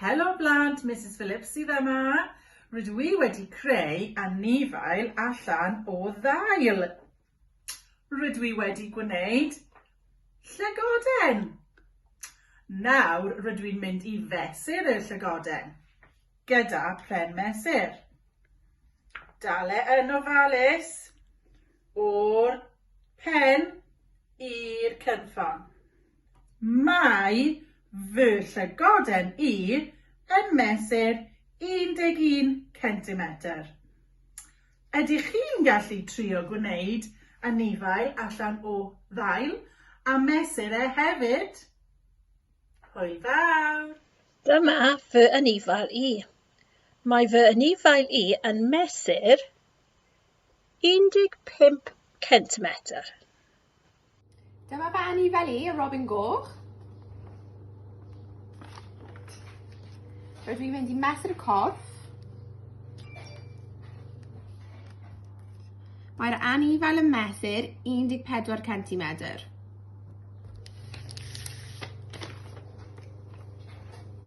Helo blant, Misus Phillips sydd yma. Rydw i wedi creu anifail allan o ddail. Rydw i wedi gwneud llygoden. Nawr rydw i'n mynd i fesur y llygoden gyda pren mesur. Dal e yn ofalus o'r pen i'r cynffon. Mae fy llygoden i yn mesur 11 centimetr. Ydych chi'n gallu trio gwneud anifail allan o ddail a mesur e hefyd? Hwyl fawr! Dyma fy anifail i. Mae fy anifail i yn mesur 15 centimetr. Dyma fy anifail i, y robin goch. Rydw i'n mynd i mesur y corff. Mae'r anifail yn mesur 14 centimetr.